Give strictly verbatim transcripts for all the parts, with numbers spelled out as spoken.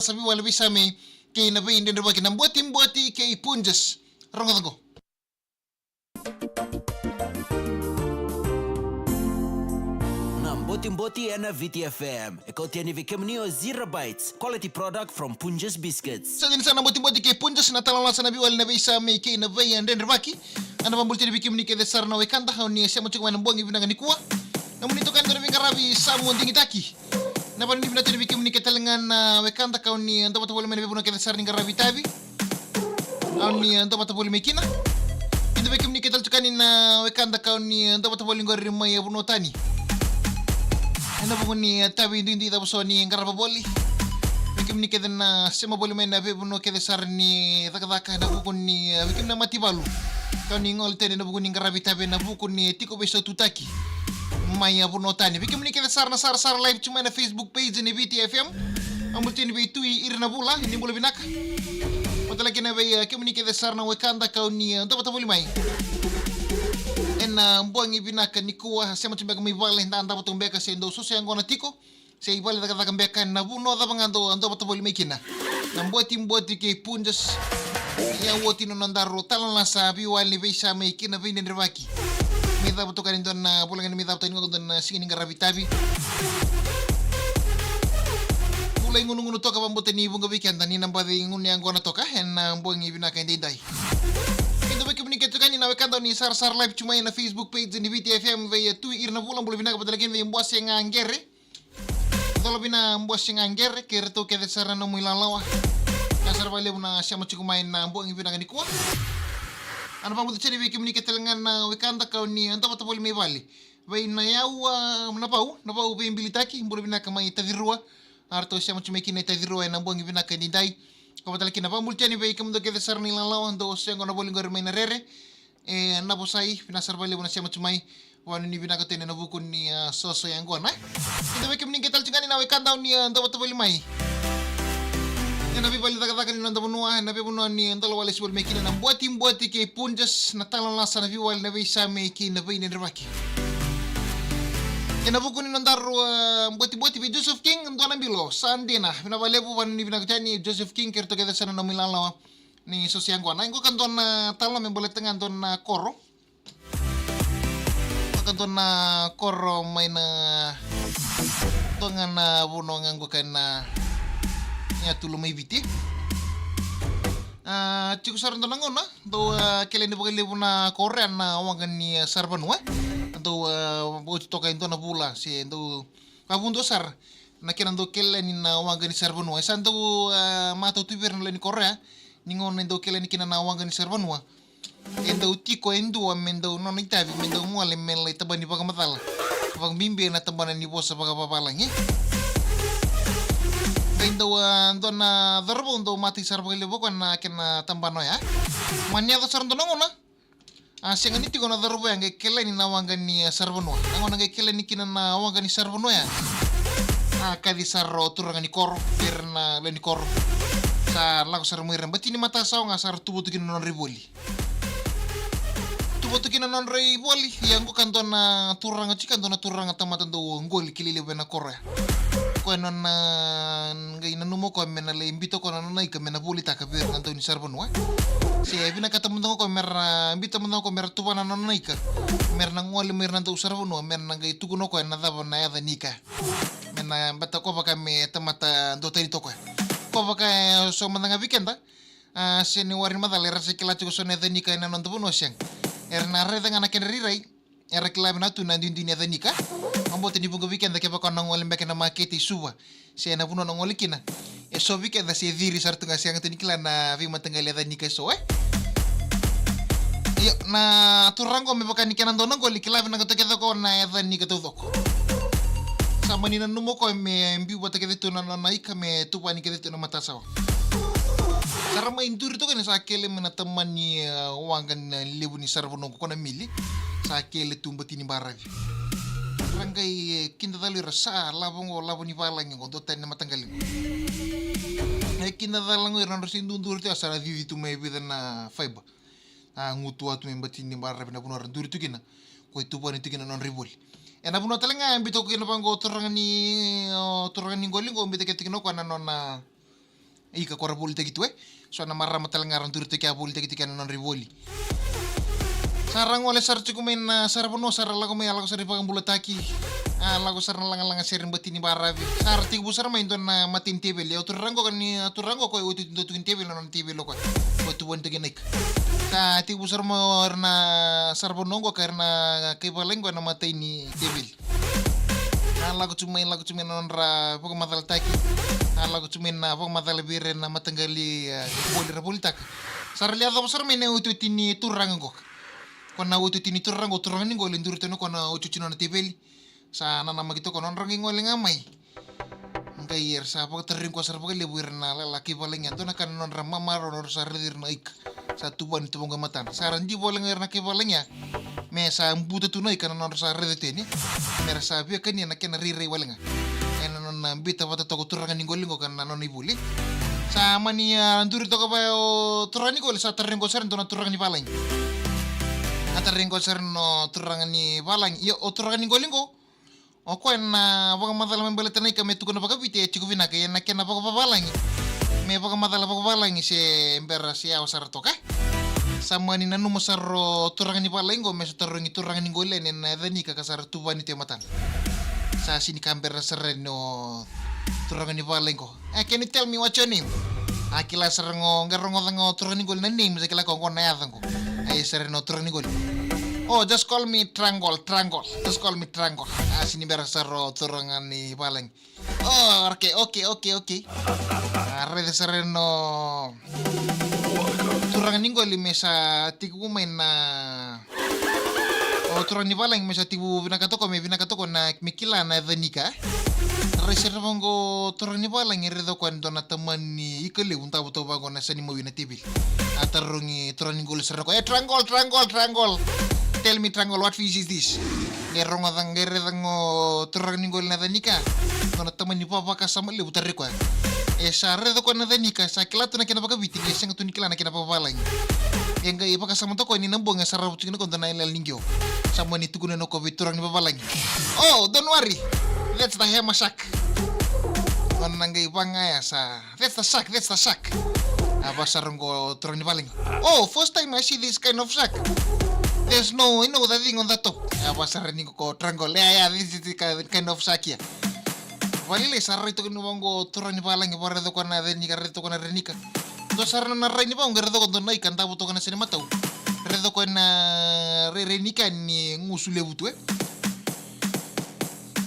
sa veiwali veisamei kei na veidredrevaki na Buatibuati kei Punjas. Rogoca qo. Na Buatibuati ena Viti F M. E kauti yani vei kemuni o Zero Bites, quality product from Punjas Biscuits. Sa dina sara na Buatibuati kei Punjas, na talanoa sa na veiwali na veisamei kei na veidredrevaki. Ena vabulitini vei kemuni kece sara na wekada, au ni sema tiko mai na bogi vinaka nikua. Na muni toka ni dua na veiqaravi sa mo digitaki. Na vanuni vinaka tiko ni vei kemuni kece tale ga na wekada, kau ni dua vata voli mai na veivanua kece sara ni qaravi tavi. Au ni dua vata voli mai kina. Ni dua vei kemuni kece tale tiko ni na wekada, kau ni dua vata voli qori mai a vanua tani. Ena vuku ni tavi duidui cava so ni qarava voli. Vei kemuni kece na sema voli mai na veivanua kece sara ni cakacaka, ena vuku ni vei kemuni na mataivalu. Kau ni gole tani ena vuku ni qaravi tavi ena vuku ni tiko veisaututaki mai a vanua tani. Vei kemuni kece sara na sarasara live tu mai na Facebook page ni Viti F M. Vabulitini vei Tui Ira na Vula, ni bula vinaka. Vata kei na vei, eh, kemuni kece sara na wekada, kau ni, eh, dua vata voli mai. Ena, eh, bogi vinaka nikua, sema tu beka mai vale, da davo tu beka se dou soso yaqona tiko. Se i vale cakacaka beka ena vanua cava ga dou, dou vata voli mai kina. Na Buatibuati kei Punjas. Ia oti na nodaru talanoa sa veiwali veisamei kei na veidredrevaki. Me cava toka ni dua na, vulagi ni me cava toka ni dua na siga ni qaravi tavi. Vulagi gunugunu toka vabauta ni vuqa vei keda ni na baci gunu yaqona toka ena bogi vinaka edaidai. Keda vei kemuni kece toka ni na wekada ni sarasara live tu mai na Facebook page ni Viti F M vei Tui Ira na Vula, bula vinaka vata kei na vei Bose ga Qere. Cola vina Bose ga Qere, kei ratou kece sara na nomu ilalawa. Na sara vakalevu na sema tiko mai na bogi vinaka nikua. Au na vabauta tale vei kemuni kece tale ga na wekada kau ni dua vata voli mai vale. Vei na yau, ah, na vau, na vau veibilitaki, bula vinaka mai Tacirua. A ratou sema tiko mai kina i Tacirua ena bogi vinaka edaidai. Ka vata kei na vabauta tale vei kemudou kece sara na ilalawa, dou se yaqona voli qori mai na Rere. E, na vosai, vinaka sara vakalevu na sema tu mai. Vanuni vinaka tale ena vuku ni, ah, soso yaqona. Ni dua vei kemuni kece tale tiko ga ni na wekada ni, ah, dua vata voli mai. Ena veivale cakacaka ni noda vanua, ena veivanua ni dau lesi voli mai kina na Buatibuati kei Punjas, na talanoa sa na veiwali na veisamei kei na veidredrevaki. Ena vuku ni nodaru, ah, Buatibuati vei Joseph King, dua na bilo, sa dina, vinaka vakalevu, vanuni vinaka tale ni Joseph King, kei ratou kece sara na nomu ilalawa. Ni soso yaqona. Qo ka dua na talanoa me baleta ga dua na koro. Qo ka dua na koro mai na, dua ga na vanua ga qo ka na yatulu mai Viti. Ah, tiko sara dua na gauna, dau, ah, kele ni vakalevu na koro ya na waqa ni, ah, saravanua. Dau, ah, oti toka e dua na vula, se dau, ah, vudua sara. Na kena dau kele ni na waqa ni saravanua. E sa dau, ah, matau tu vei ira na lewe ni koro ya. Ni gauna e dau kele ni kina na waqa ni saravanua. E dau tiko e dua me dau nona itavi, me dau gole me lai tabana ni vakamacala. Vakabibi na tabana ni vosa vakavavalagi. Qai dau, ah, dua na cauravou dau matai sara vakalevu o koya na kena tabana oya. Mani yaco sara dua na gauna. A sega ni tiko na cauravou ya qai kele ni na waqa ni, ah, saravanua. Na gauna qai kele ni kina na waqa ni saravanua ya. A kaci sara o turaga ni koro, vei ira na lewe ni koro. Sa lako sara mai ira bati ni matasawa ga sa ra tuva tu kina na nodra ivoli. Tuva tu kina na nodra ivoli, ia qo ka dua na turaga tiko, dua na turaga tamata dau qoli kilai levu ena koro ya. Koya nona qai nanuma o koya me na lai biuta o koya na nona ika me na volitaka vei ira na dau ni saravanua. Se vinakata mada ga o koya me ra biuta mada ga o koya me ra tuvana na nona ika. Me ra na gole mai ira na dau saravanua, me ra na qai tukuna o koya na cava na yaca ni ika. Me na bata ko vaka me tamata dua tani toka. Ko vaka e so mada ga vei keda. A, se ni wari ni macala era se kila tiko so na yaca ni ika ena noda vanua sega. Era na raica ga na kedra rairai. Era kila vinaka tu na duidui ni yaca ni ika. Au bauta ni vuqa vei keda kevaka o na gole beka na makete i Suva. Se na vanua o na gole kina. E so vei keda se ciri sara tu ga sega tu ni kila na veimataqali yaca ni ika e so, e. Io, na turaga qo me vaka ni kena dua na qoli kila vinaka tu kece ko na yaca ni ika taucoko. Sa mani nanuma o koya me biu vata kece tu na nona ika me tuvani kece tu na matasawa. Sa ra mai duri toka ni sa kele mai na tamani, e, waqa na levu ni saravanua qo ko na mili. Sa kele tu bati ni baravi. Ra qai, e, kidacala ira sa lavo qo, lavo ni valagi qo, dua tani na mataqali qo. E kidacala qo ira na nodra se duduri tu ya sa ra cici tu mai vica na faiba. A gutu atu mai bati ni baravi na vanua ra duri tu kina. Ko e tuvani tu kina na nodra ivoli. E na vanua tale ga e biuta ko kina vaqo o turaga ni, o turaga ni qoli qo biuta kece kina o koya na nona, ika ko ra volitaki tu e. So na marama tale ga ra duri toka volitaki toka na nodra ivoli. Sa ra gole sara tiko mai na sara vanua, sa ra lako mai, a lako sara i vakabulataki. A lako sara na lagalaga sere bati ni baravi. Sa ra tekivu sara mai dua na matai ni teveli. O turaga qo ni, a turaga qo ko e oti dua tiko ni teveli, na nona teveli o koya. Ko e tuvani toka na ika. Sa tekivu sara mai o ira na sara vanua qo ka ira na kai valagi qo na matai ni teveli. A lako tu mai, lako tu mai na nodra vakamacalataki. A lako tu mai na vakamacala vei ira na mataqali, e, voli ra volitaka. Sa ra lai yacova sara mai na otioti ni turaga qoka. Ko na otioti ni turaga qo, turaga ni qoli duri tani ko na otioti nona teveli. Sa nanamaki toka nodra qai gole ga mai. Qai era sa vakatarogi koya sara vakalevu ira na lala kai valagi, a dua na ka na nodra mamarau, nodra sa raici ira na ika. Sa tuvani tu vaqo e matana. Sa ra diva wale ga ira na kai valagi ya. Me sa buta tu na ika na nodra sa raica tu yani. Me ra sa via kania na kena rairai wale ga. Ena nona bita vata toka o turaga ni qoli qo ka na nona ivoli. Sa mani, a, duri toka vaya o turaga ni qoli, sa tarogi koya sara e dua na turaga ni valagi. A tarogi koya sara na turaga ni valagi. Io, o turaga ni qoli qo. O koya na vakamacala me baleta na ika me tukuna vakaviti e tiko vinaka, ia na kena vakavavalagi me vakamacala vakavalagi se bera se yawa sara toka. Sa mani nanuma sara o turaga ni valagi qo me sa tarogi turaga ni qoli yani na yaca ni ika ka sa ra tuvani tu e matana. Sa sini ka bera sara yani o turaga ni valagi qo. Eh, can you tell me what's your name? A kila sara qo, qai rogoca ga o turaga ni qoli na name, sa kila ko qo na yaca qo. A ia sara na o turaga ni qoli. Oh, just call me Trangol, Trangol. Just call me Trangol. A sini bera sara o turaga ni valagi. Oh, okay, okay, okay, okay. A raica sara na o turaga ni qoli me sa tekivu mai na O turaga ni valagi me sa tekivu vinakata o koya me vinakata o koya na me kila na yaca ni ika. Rai sara vaqo o turaga ni valagi e raica o koya e dua na tamani ika levu davo toka vaqo na yasa ni mawi na teveli. A tarogi turaga ni qoli sara o koya, "Eh, Trangol, Trangol, Trangol. Tell me, Trangol, what fish is this?" Qai rogoca, qai raica qo o turaga ni qoli na yaca ni ika. Dua na tamani vavakasama levu tarai koya. E sa raica o koya na yaca ni ika, sa kila tu na kena vakaviti, qai sega tu ni kila na kena vakavalagi. E qai vakasama toka o koya ni na bogi e sa ravu tiko na koya dua na yalayala ni qio. Sa mani tukuna na koya vei turaga ni vavalagi, "Oh, don't worry. That's the hammer shark." Nona qai vagaya sa, "That's the shark, that's the shark." A vaka sara qo turaga ni valagi, "Oh, first time I see this kind of shark. There's no, you know, the thing on the top." A vaka sara ni qo ko Trangol, "Yeah, yeah, this is the ki-, kind of shark here." Valilai sa rai toka ni vaqo turaga ni valagi, varaica o koya na yaca ni ika, raica o koya na yaca ni ika. Dua sara na rai ni vaqo, raica o koya dua na ika davo toka na yasa ni matau. Raica o koya na rairai ni ika ni gusu levu tu e.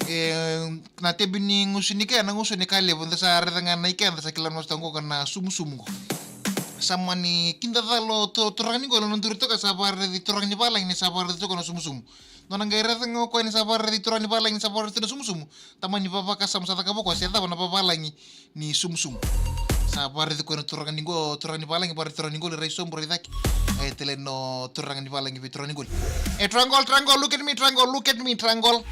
E, na tebi ni gusu ni ika, na gusu ni ka levu, da sa raica ga na ika, da sa kila na wasa toka qo na sumusumu qo. Sa mani kidacala o tu-, turaga ni qoli na duri toka sa vakaraici turaga ni valagi ni sa vakaraici toka na sumusumu. Nona qai raica ga o koya ni sa vakaraici turaga ni valagi ni sa vakaraici na sumusumu. Tamani vavakasama sa cakava o koya se cava na vavalagi ni sumusumu. Sa vakaraici koya na turaga ni qo, turaga ni valagi, vakaraici turaga ni qoli, rai sobu, rai cake. E tale na turaga ni valagi vei turaga ni qoli, "Eh, Trangol, Trangol, look at me, Trangol, look at me, Trangol.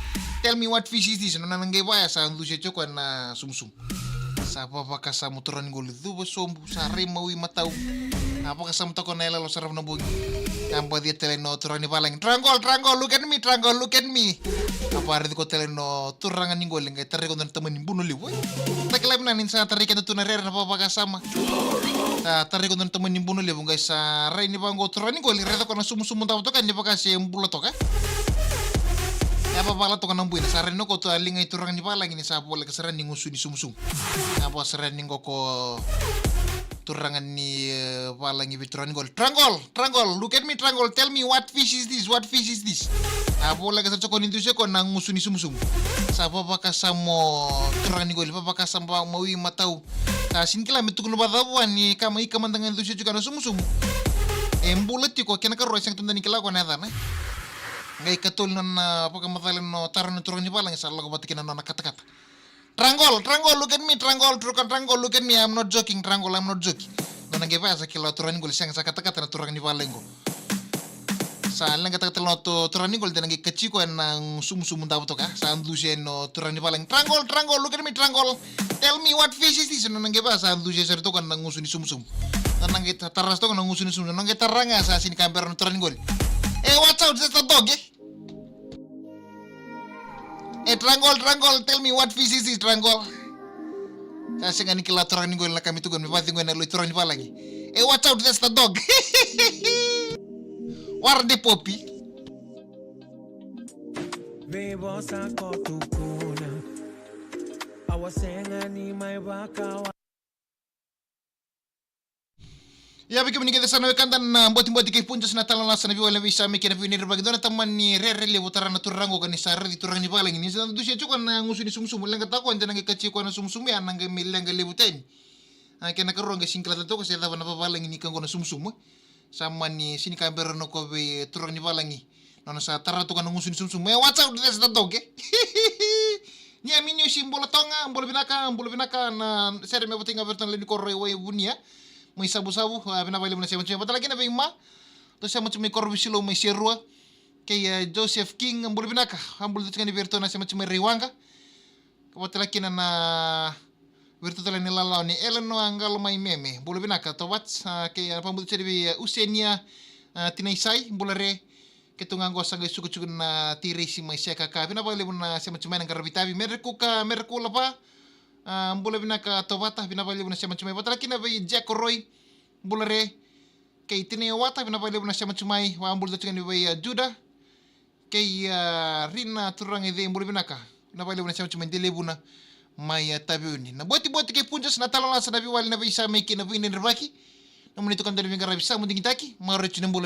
Tell me what fish is this?" Nona qai vaya sa dusia tiko o koya na sumusumu. Sa vavakasama o turaga ni qoli, cuva sobu, sa rai mawi matau. A vakasama toka na yaloyalo sara vana bogi. A baci tale na turaga ni valagi, "Trangol, Trangol, look at me, Trangol, look at me." A vakaraici koya tale na turaga ni qoli, qai tarai koya dua na tamani buno levu e. Da kila vinaka ni sa tarai keda tu na rere na vavakasama. Sa tarai koya dua na tamani buno levu, qai sa rai ni vaqo turaga ni qoli, raica o koya na sumusumu davo toka ni vaka se bula toka. E a vavala toka na buina, sa rai ni koya tu a liga i turaga ni valagi ni sa voleka sara ni gusu ni sumusumu. A vaka sara ni qo ko turaga ni, e, valagi vei turaga ni qoli, "Trangol, Trangol, look at me, Trangol, tell me what fish is this, what fish is this?" A voleka sara tiko ni dusia o koya na gusu ni sumusumu. Sa vavakasama o turaga ni qoli, vavakasama mawi matau. Sa sini kila me tukuna vacava ni ka mai ika mada ga e dusia tiko na sumusumu. E bula tiko, kena karua e sega tu dua ni kila o koya na yacana. Qai katolu nona vakamacala, nona taro na turaga ni valagi sa lako vata kina nona katakata. "Trangol, Trangol, look at me, Trangol, Trangol, look at me, I'm not joking, Trangol, I'm not joking." Nona qai vaya sa kila o turaga ni qoli sega, sa katakata na turaga ni valagi qo. Sa leqataka tale na tu-, turaga ni qoli, de na qai kaci koya na sumusumu davo toka, sa dusia na turaga ni valagi, "Trangol, Trangol, look at me, Trangol. Tell me what fish is this?" Nona qai vaya sa dusia sara toka na gusu ni sumusumu. Nona qai ta-, tara toka na gusu ni sumusumu. Nona qai tara ga, sa sini ka bera na turaga ni qoli, "Eh, watch out, that's a dog, eh?" "Eh, Trangol, Trangol, tell me what fish is this, Trangol?" Sa sega ni kila turaga ni qoli na ka me tukuna me vaci qo na yalo i turaga ni valagi. Hey, watch out, that's the dog. Wara de Poppy. Vei vosa ko tukuna, au a sega ni mai vakawa. Ia, vei kemuni kece sa na wekada na Botiboti kei Punjas na talanoa sa na veiwali na veisame kei na veinerevaki, dua na tamani rere levu tara na turaga qo ka ni sa raici turaga ni valagi ni sa dusia tiko na gusu ni sumusumu, leqa tako eda na qai kaci koya na sumusumu ya na qai me leqa levu tani. A, kena karua qai sega ni kila tale toka se cava na vavalagi ni ka qo na sumusumu. Sa mani sega ni ka bera na ko vei turaga ni valagi. Nona sa tara toka na gusu ni sumusumu. E, watch out, that's the dog, e. Ni a mini usi bula toga, bula vinaka, bula vinaka na sere me vata ga vei ratou na lewe ni koro e Waivunia. Mai Savusavu, a, vinaka vakalevu na sema tiko mai. Vata kina vei Ma. Tou sema tiko mai Korovisilou mai Serua. Kei, e, Joseph King, bula vinaka. A bula tiko ni vei ratou na sema tiko mai Raiwaqa. Ka vata kina na vei ratou tale ni lalawa ni Eleanor Qalomaimeme. Bula vinaka Tovats, a, kei a na pabuca tale vei, a, Usenia, a, Tinaisai, bula re. Kei tu ga qo sa qai sukusuku na Tireisi mai Sekaka. Vinaka vakalevu na sema tiko mai na qaravi tavi. Mere Kuka, Mere Kulava. A, bula vinaka Tovata, vinaka vakalevu na sema tiko mai. Vata kina vei Jack Roy, bula re. Kei Tinai Wata, vinaka vakalevu na sema tiko mai. Vabula tiko ni vei, a, Juda. Kei, a, Rina Turaga i Cei, bula vinaka. Vinaka vakalevu na sema tiko mai Delevuna mai, a, Taveuni. Na Botiboti kei Punjas na talanoa sa na veiwali na veisame kei na veinerevaki. Nomuni tukadua ni veiqaravi sa mo digitaki, maroroi tiko na bula.